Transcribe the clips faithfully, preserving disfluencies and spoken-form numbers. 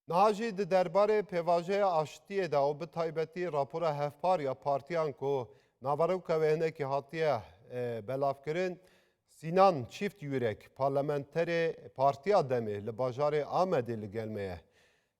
Niha jî di derbarê pêvajoya aştiyê de û bi taybetî rapora hevpar ya partiyan ku naveroka wê hinekî hatiye, e, belavkirin, Sînan Çîft Yurek, parlamenterê Partiya Demê li bajarê Amedê li gel me ye.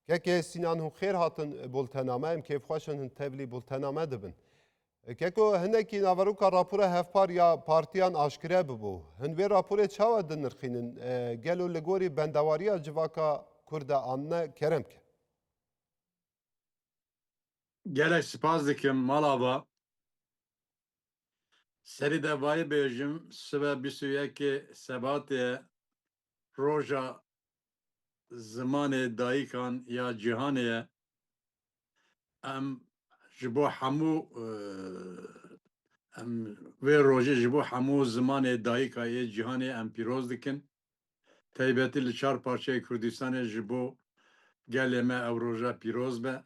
Kekê Sînan, hûn xêr hatin bultena me, em kêfxweş in hin tevlî bultena me dibin. Keko, hinekî naveroka rapora hevpar ya partiyan aşkere bibû. Hin wê raporê çawa dinirxînin? E, gelo li gorî bendewariya civaka Kurd e an ne? Kerem ke. Gelek spas dikim, malava. Serî de vayê bêjim, sibe bîst û yekê Sebatê ye, roja zimanê dayikan ya cîhanê ye. Em ji bo hemû, e, em vê rojê ji bo hemû zimanê dayika yê cîhanê em pîroz dikin. Taybetî li çar parçeyê Kurdistanê ji bo gelê me ew roja pîroz be.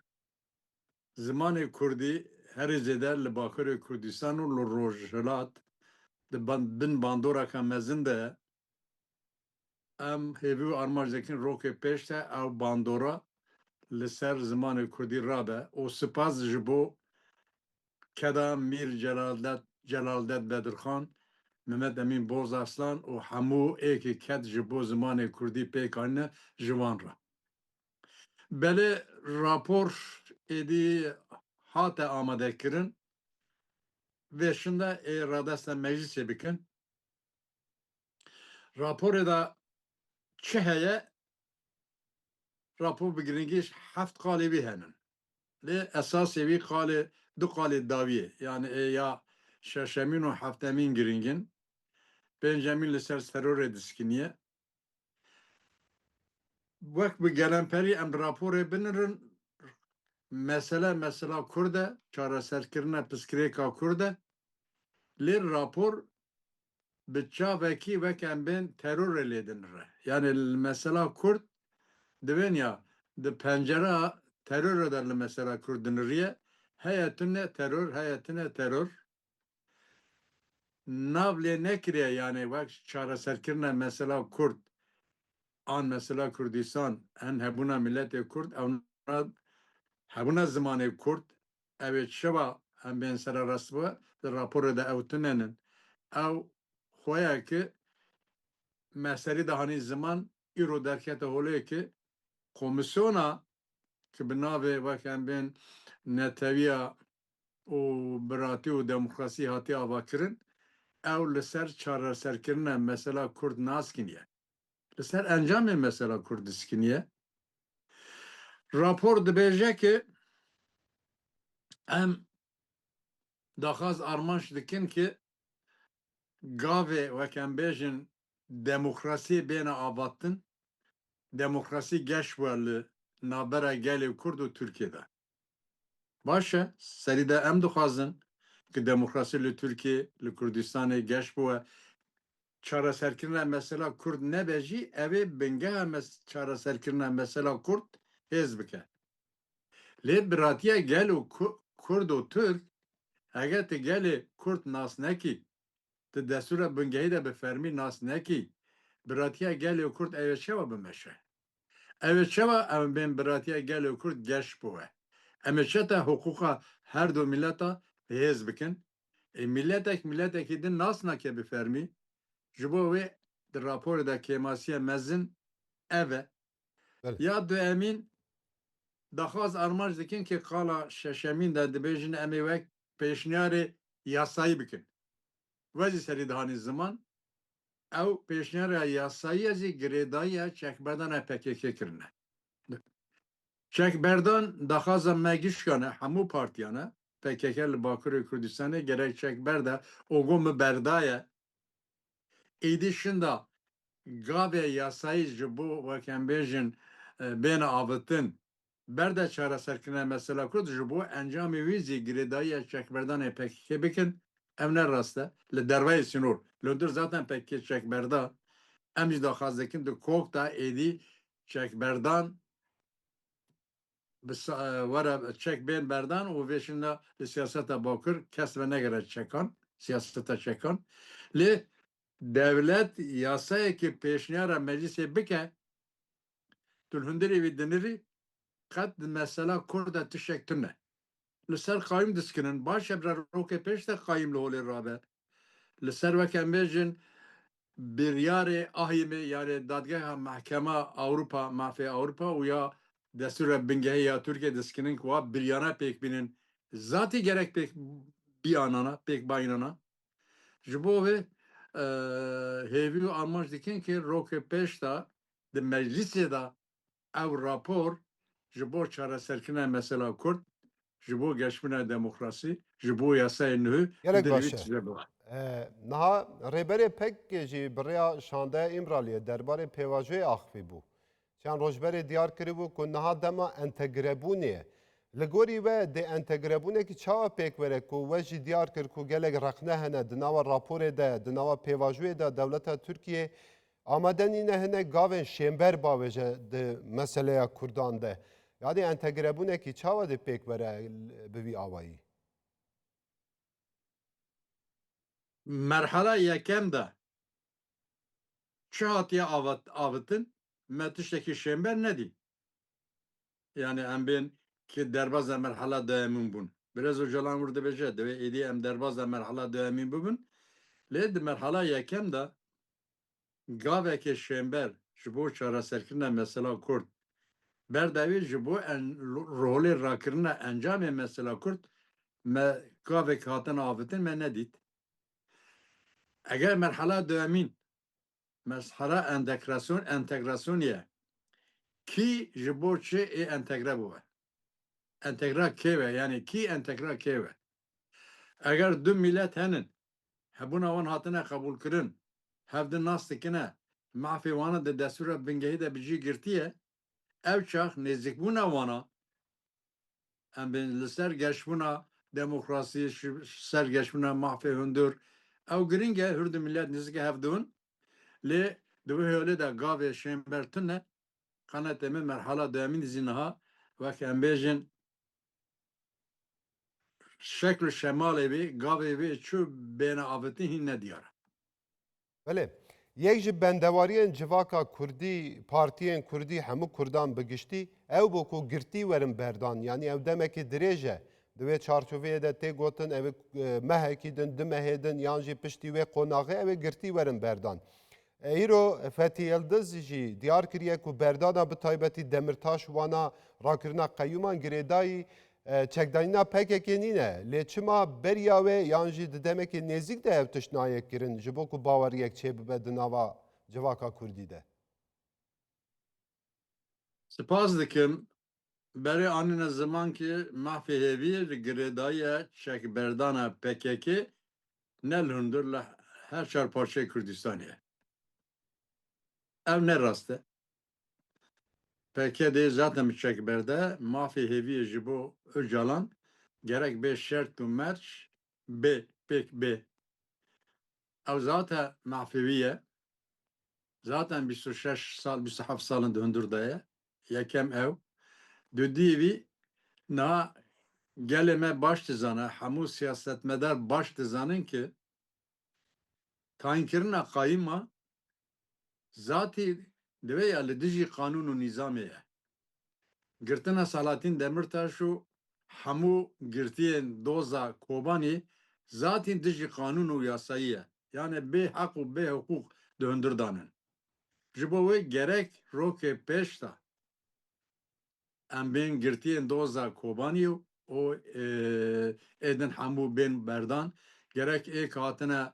Zimanê Kurdî herî zêde li Bakurê Kurdistan û li Rojhilat di ban-, bin bandoreka mezin de ye. Em hêvî û armanc dikin rokê pêş de ew bandora li ser zimanê Kurdî rabe û spas ji bo keda Mîr Celaldet, Celaldet Bedirxan, Mehmet Emîn Bozarslan û hemû ê ke ked ji bo zimanê Kurdî pêk anîne ji wan re. Belê rapor êdî hate amadekirin, vê şin de ê radesta meclisê bikin. Raporê de çi heye? Rapor bi giringî heft qalê wî henin. Lê esasê wî qalê, du qalê dawiyê, yani ê ya şeşemîn û heftemîn giring in. Pêncemîn li ser terorê diskiniye. Wek bi gelemperî em raporê binirin, mesele, mesela Kurd e, çareserkirina pirsgirêka Kurd e. Lê rapor bi çavekî wek em bên terorê lê dinire. Yani li mesela Kurd divên ya di pencera terorê de li mesela Kurd diniriye, heye tune teror, heye tune teror. Nav lê nekiriye, yani wek çareserkirina mesela Kurd, an mesela Kurdistan, en hebûna miletê Kurd, ew hebûna zimanê Kurd, ew ê çawa em bên sererast bibe, di raporê de ew tune nin. Ew xwe ye ki me serî de hanî ziman îro derkete holê ki komîsyona ki bi navê wek em bên netewiya û biratî û demokrasî hatiye avakirin, ew li ser çareserkirina mesela Kurd naskiniye. Li ser encamê mesela Kurd diskiniye. Rapor dibêje ki em daxwaz armanc dikin ki gavê, wek em bêjin, demokrasiyê bêne avatin, demokrasî geş bû li navbera gelê Kurd û Tirkiyê de. Baş e, serî de em dixwazin ki demokrasî li Tirkiyê, li Kurdistanê geş bû. Çareserkirina mesela Kurd nebe jî, ew ê bingeha mes-, çareserkirina mesela Kurd hêz bike. Lê biratiya gel û Ku-, Kurd û Tirk, eger tu gelê Kurd nas nekî, tu destûra bingehî de bi fermî nas nekî, biratiya gelê Kurd ew ê çawa bimeşe? Ew ê çawa em bên biratiya gelê Kurd geş biwe? Em ê çeta hiqûqa her du mileta hêz bikin? Ê miletek miletekî din nas nake bi fermî. Ji bo wê di raporê de kêmasiya mezin ev e. Belê. Ya duemîn, daxwaz armanc dikin ki qala şeşemîn de dibêjin em ê wek pêşniyarê yasayî bikin. We zî serî dihanî ziman, ew pêşniyara yasayî ye zî girêdayî ye çekberdana P K K kirine. Çekberdan daxwaza me gişkan e, hemû partiyan e. P K K li Bakurê Kurdistanê gerek çekber de, ogo min berdaye. Êdî şinda gavê yasayî ji bo, wek em bêjin, e, bêne avitin, berde çareserkirina mesela Kurd, ji bo encamê wî zî girêdayiya çekberdanê P K K bikin, ev ne rast e. Li derveyê sînor, li hundir zaten P K K çekberda, em jî daxwaz dikin di kok de êdî çekberdan bi sa-, were çek bên berdan û vê şinda li siyaseta Bakur kes venegere çekan, siyaseta çekan. Lê dewlet yasayekê pêşniyara meclisê bike, tu li hundirê wî dinirî, qet di mesela Kurd de tiştek tune. Li ser qayûm diskinin. Baş e, bira rokê pêş de qayûm li holê rabe. Li ser weke em bêjin biryarê ahîmê, yani dadgeha mehkema Ewropa, mafê Ewropa û ya destûra bingehê ya Tirkiye diskinin ku wa biryana pêk bînin. Zatî gerek pêk biyanana, pêk bayînana. Ji bo vê, e, hêvî û amaç dikin ki rokê pêş de di meclisê de ew rapor ji bo çareserkirina mesela Kurd, ji bo geşbûna demokrasî, ji bo yasayê nuhî Gelek dilê baş wî e. tije bibe. E, niha Rêberê P K K jî bi rêya şandeya Îmraliyê derbarê pêvajoyê axivî bû. Çend roj berê diyar kiribû ku niha dema entegrebûnê ye. Li gorî we dê entegrebûnekî çawa pêk were ku we jî diyar kir ku gelek rexne hene di nava raporê de, di nava pêvajoyê de dewleta Tirkiyê amade nîne hinek gavên şênber bavêje di meseleya Kurdan de. Yadî entegrebûnekî çawa dê pêk were bi vî awayî? Merhala yekem de çi hatiye avat-, avitin, me tiştekî şênber nedî. Yani em bên ki derbazê merhala duyemîn bûn. Birêz Ocalan wir dibêje, divê êdî em derbazê merhala duyemîn bibin. Lê di merhala yekem de gavekê şênber ji bo çareserkirina mesela Kurd, berdewî ji bo en-, rolê rakirina encamê mesela Kurd me gavek hatin avitin me nedît. Eger merhala duyemîn merhala entegrasyon, entegrasyonê ye. Kî ji bo çi ê entegre bibe? Entegra kê we? Yani kî entegra kê we? Eger du milet henin, hebûna wan hatine qebûlkirin, hev di nas dikine, mafê wana di destûra bingehî de bi cî girtiye, ew çax nêzîkbûna wana, em bên li ser geşbûna demokrasî, şi-, ser geşbûna mafê hundir, ew giring e, hûr di milet nêzîkê hev dibin. Lê di wê holê de gavê şênber tune, qenetê min merhala duyemîn zî niha, wek em bêjin, şekl û şemalê wê, gavê wê çi bêne avitin hîn nediyar e. Belê. Yek ji bendewariyên civaka kurdî, partiyên kurdî, hemû kurdan bi giştî, ew bû ku girtî werin berdan. Yanî ew demekî dirêj e. Di wê çarçoveyê de tê gotin, ew ê, e, mehekî din, du mehê din yan jî piştî wê qonaxê ew ê girtî werin berdan. E, îro Fethî Yildiz jî diyar kiriye ku berdana bi taybetî Demirtaş wana rakirina qeyûman girêdayî, e, çekdanîna P K K nîne. Lê çima beriya wê yan jî di demekê nêzîk de ev tişt nayê kirin ji bo ku baweriyek çêbibe di nava civaka kurdî de? Spas dikim. Berê anîne ziman ki mafê hêviyê li girêdayî ye çekberdana P K K ne li hundir li her çar parçeyê Kurdistanê ye. Ev ne rast e. P K K dê zaten bi çekberde, mafê hêviyê ji bo Ocalan gerek bê şert û merc bê, pêk bê. Ew zaten mafê wî ye. Zaten bîst û şeş sal, bîst û heft salin di hundir de ye. Yekem ew. Dudiyê wî niha gelê me baş dizane, hemû siyasetmedar baş dizanin ki tayînkirina qayîma zatî divê ya li dijî qanûn û nîzamê ye. Girtina Selahattin Demirtaş û hemû girtiyên doza Kobanî zatî dijî qanûn û yasayî ye. Yani bê heq û bê hiqûq di hundir danin. Ji bo wê gerek rokê pêş de em bên girtiyên doza Kobanî û, e, êdin hemû bên berdan. Gerek ê hatine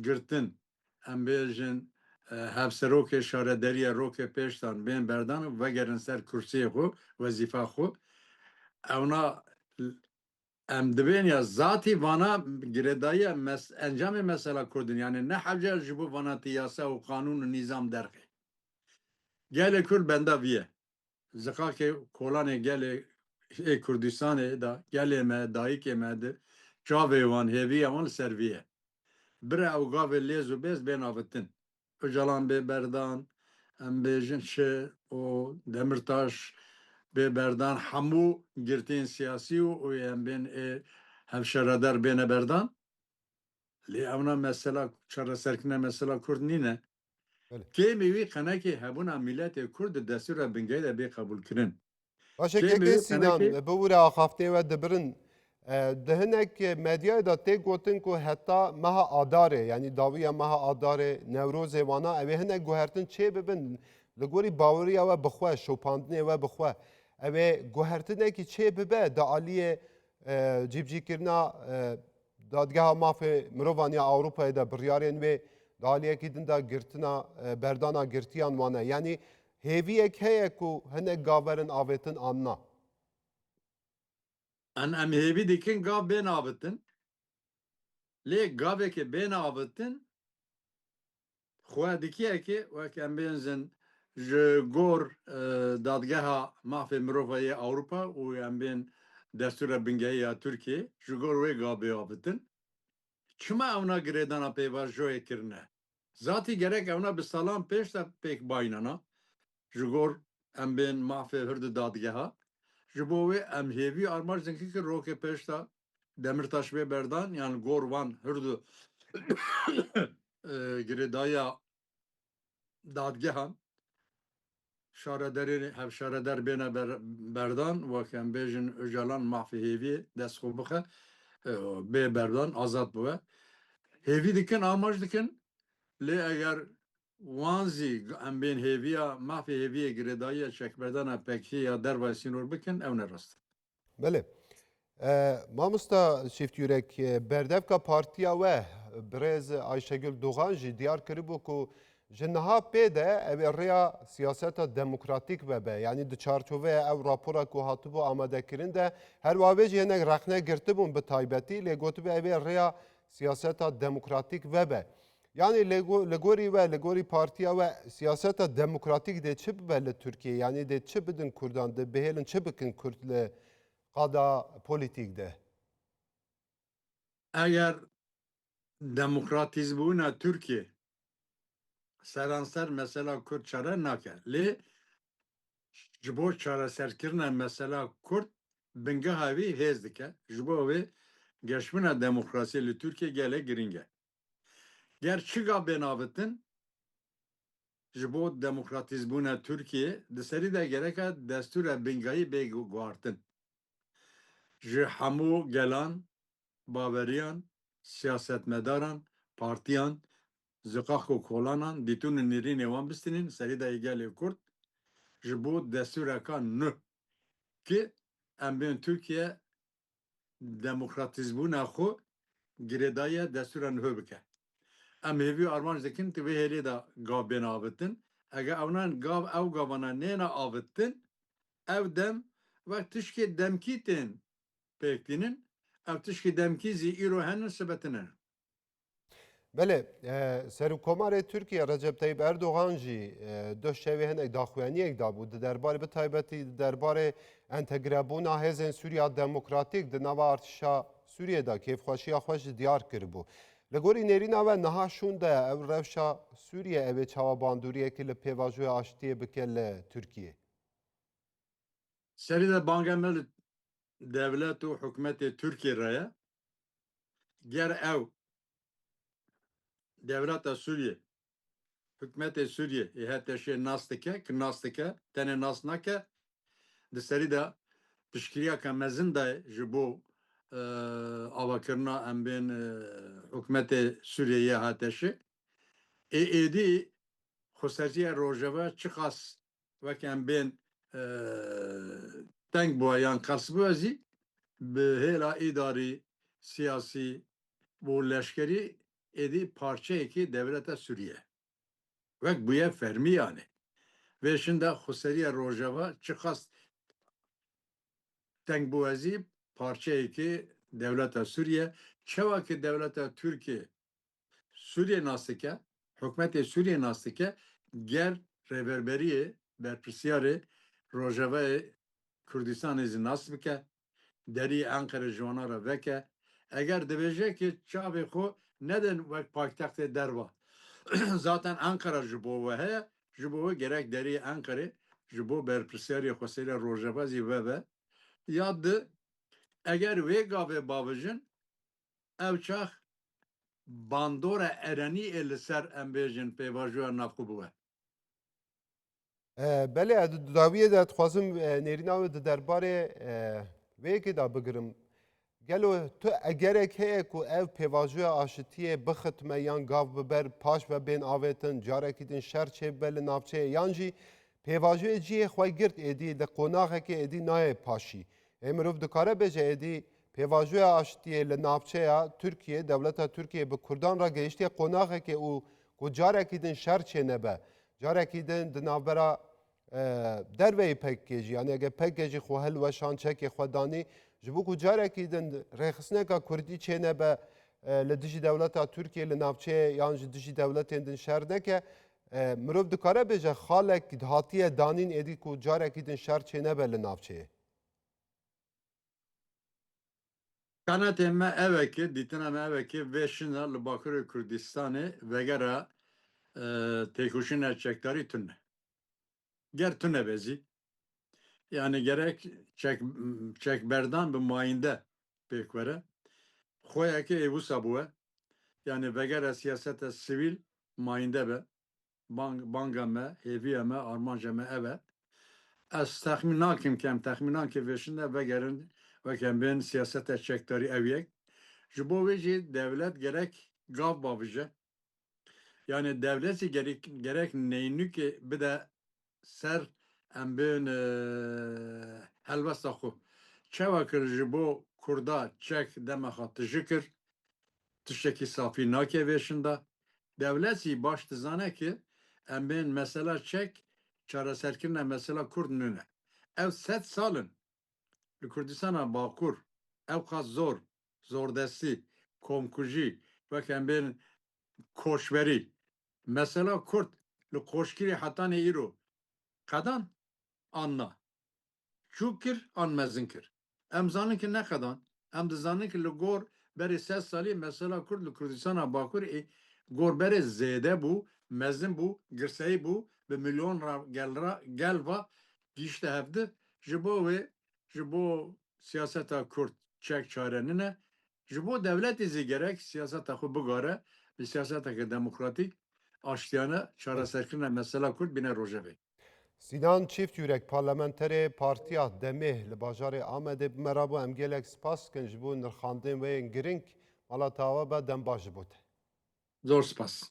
girtin, em bêjin, e, hevserokê şarederiye rokê pêştan bên berdan û vegerin ser kursiyê xwe, wezîfa xwe. Ewna em dibên ya zatî vana girêdayiya mes-, encamê mesela Kurd in. Yani ne hewce ji bo vana ti yasa û qanûn û nîzam derxê. Gelê Kurd benda vî ye. Ziqakê kolanê gelê ê Kurdistanê de, gelê me, dayikê me di çavê wan, hêviya wan li ser vî ye. Bire ew gavê lêz û bêz bên avitin. Ocalan bê berdan, em bêjin çi û Demirtaş bê berdan, hemû girtiyên siyasî û, û em bên ê hevşeredar bêne berdan. Lê ewna mesela, çareserkirina mesela Kurd nîne. Belê. Kêmî wî qenekê hebûna mîletê Kurd di destûra bingehî de bê qebûlkirin. Baş e, Kekê Sînan, tenekê bi wira axaftê we dibirin. E, di hinek medyayê de tê gotin ku heta meha Adarê, yanî dawiya meha Adarê, Newrozê wana, ew ê hinek guhertin çê bibin. Li gorî baweriya we bi xwe, şopandinê we bi xwe, ew ê guhertinekî çê bibe di aliyê, e, cîbicîkirina, e, Dadgeha Mafê Mirovan ya Ewropayê de biryarên wê di aliyekî din de girtina, e, berdana girtiyan wane. Yanî hêviyek heye ku hinek gav werin avêtin an na? Em, em hêvî dikin gav bên avitin. Lê gavekê bên avitin, xwe dikiye ki wek em bên zin ji gor, e, Dadgeha Mafê Mirovan yê Ewropa û em bên Destûra Bingehî ya Tirkiyê, ji gor wê gav bê avitin. Çima ewna girêdana pêvajoyê kirine? Zatî gerek ewna bi salan pêş de pêk baynana. Ji gor em bên mafê hirdu dadgeha. Ji bo wê em hêvî armanc dikin ki rokê pêş de Demirtaş bê berdan, yan gor wan hirdu, e, girêdayiya dadgehan, şaredarê, hevşaredar bêne ber-, berdan, wek em bêjin Ocalan mafê hêviyê dest xwe bixe, e, bê berdan, azad bibe. Hêvî dikin, amac dikin, lê eger wan zî em bên hêviya, mafê hêviyê girêdayiya çekberdana pekî ya dervayê sînor bikin, ew ne rast e. Belê. E, mamosta Çîft Yurek, e, berdevka partiya we, birêz Ayşegül Doğan jî diyar kiribû ku ji niha pê de ew ê rêya siyaseta demokratîk vebe. Yanî di çarçoveya ew rapora ku hatibû amadekirin de, her wiha vê jî hinek rexne girtibûn bi taybetî, lê gotibû ew ê rêya siyaseta demokratîk vebe. Yanî li go-, li gorî we, li gorî partiya we siyaseta demokratîk dê çi bibe li Tirkiyê? Yanî dê çi bidin Kurdan, dê bihêlin çi bikin Kurd li qada polîtîk de? Eger demokratîzbûna Tirkiyê seranser mesela Kurd çare nake. Lê ji bo çareserkirina mesela Kurd bingeha wî hêz dike. Ji bo wê geşbûna demokrasiyê li Tirkiyê gelek girîng e. Ger çi gav bên avitin, ji bo demokratîzbûna Tirkiyê di serî de gereka destûra bingehî bê gu-, guhartin. Ji hemû gelan, baweriyan, siyasetmedaran, partiyan, ziqaq û kolanan, dîtûn û nêrînê wan bistînin serî de yê gelê Kurd, ji bo destûreka nû ki em bên Tirkiye demokratîzbûna xwe girêdayiya destûra niho bike. Em hêvî û armanc dikin tu vê hêlê de gav bên avitin. Eger ewnan gav, ew gavana nêne avitin, ew dem wek tişkê demkî tên pêk tînin, ev tişkê demkî zî îro henin sibe tine ne. Belê, e, Serokkomarê Tirkiye Recep Tayyip Erdogan jî, e, doh şevê hinek daxuyaniyek dabû. Di derbarê, bi taybetî di derbarê entegrebûna hêzên Sûriya Demokratîk di nava artêşa Sûriyê de kêfxweşiya xwe jî diyar kiribû. Li gorî nêrîna we niha şûnde ew rewşa Sûriye ew ê çawa bandoriyekê li pêvajoya aştiyê bike li Tirkiyê? Serî de banga me li dewlet û hikûmetê Tirkiyê re ye. Ger ew dewleta Sûriyê, hikûmetê Sûriyê ê HTŞ'ê nas dike, ki nas dike, tenê nas nake, di serî de piştgiriyeke mezin de ji bo, e, avakirina em bên, e, hikûmetê Sûriyê yê HTŞ'ê. Ê êdî xweseriya Rojava çiqas wek em bên, e, teng bûye yan qels bûye zî, bi hêla îdarî, siyasî û leşkerî êdî parçeyekî dewleta Sûriye. Wek bûye fermî yanî. Vê şin de xweseriya Rojava çiqas teng bûye zî parçeyekî dewleta Sûriye. Çawa ki dewleta Tirkiyê Sûriyê nas dike, hikûmetê Sûriyê nas dike, ger rêberberiyê, berpirsiyarê Rojavayê Kurdistanê zî nas bike, deriyê Enqerê ji wana re veke. Eger dibêje ki çavê xwe nedin wek paytextê derva. Zaten Enqera ji bo we heye, ji bo we gerek deriyê Enqerê ji bo berpirsiyarê xweseriya Rojava zî vebe. Ya di, eger wê gavê bavijin, ew çax bandora erenî ê li ser, em bêjin, pêvajoya navxwe biwe. E, belê, ez di dawiyê de dixwazim, e, nêrîna we di derbarê, e, vê yekê de bigirim. Gelo tu egerek heye ku ev pêvajoya aşitiyê bixitme yan gav bi ber paş ve bên avêtin, carekî din şer çêbibe li navçeyê, yan jî pêvajoyê cihê xwe girt êdî li qonaxekê êdî nayê paşî? Ê mirov dikare bêje êdî pêvajoya aşitiyê li navçeya Tirkiye, dewleta Tirkiye bi Kurdan re gehiştiye qonaxekê û ku carekî din şer çênebe. Carekî din di navbera, e, derveyî P K K jî, yanî eger P K K jî xwe hilweşand, çekê xwe danî, ji bo ku carekî din rêxistineka Kurdî çênebe, e, li dijî dewleta Tirkiye li navçeyê yan ji dijî dewletên din şer neke, e, mirov dikare bêje xalek hatiye danîn êdî ku carekî din şer çênebe li navçeyê? Qenatê me ev e ki, dîtina me ev e ki vê şina li Bakurê Kurdistanê vegera, e, têkoşîna çekdarî tune. Ger tune be zî. Yani gerek çek, çekberdan bi mayînde pêk were. Xweyeke ê wisa bûye. Yani vegera siyaseta sivîl mayînde be. Bang-, banga me, hêviya me, armanca me ev e. Ez texmîn nakim ke em texmînan ke vêşin de vegerin, weke em bên siyaseta çekdarî ew yek. Ji bo wê jî dewlet gerek gav bavije. Yani dewlet jî gerek, gerek neynûkê bide ser em bên, e, helwesta xwe. Çawa kir ji bo Kurda çek dema xwe tije kir, tiştekî safî nake vê şinda. Dewlet jî baş dizane ki em bên mesela çek çareserkirina mesela Kurd nûne. Ev sed sal in li Kurdistana Bakur ew qas zor, zordestî, komkujî, wek em bên koçberî. Mesela Kurd li koçkirî hetanê îro qedan an na? Çûk kir an mezin kir? Em zanin ki neqedan. Em dizanin ki li gor berê sed salî mesela Kurd li Kurdistana Bakur ê gor berê zêde bû, mezin bû, girseyî bû, bi milyon ra, gel ra, gel va gihişte hevdi. Ji bo wê, ji bo siyaseta Kurd çek çare nine. Ji bo dewletê zî gerek siyaseta xwe bigare, bi siyaseteke demokratîk, aştiyane çareserkirina mesela Kurd bîne rojevê. Sînan Çîft Yurek, parlamenterê Partiya Demê li bajarê Amedê, bi me re bû. Em gelek spas dikin ji bo nirxandên we yên girîng. Mala te ava be, dem baş ji bo te. Zor spas.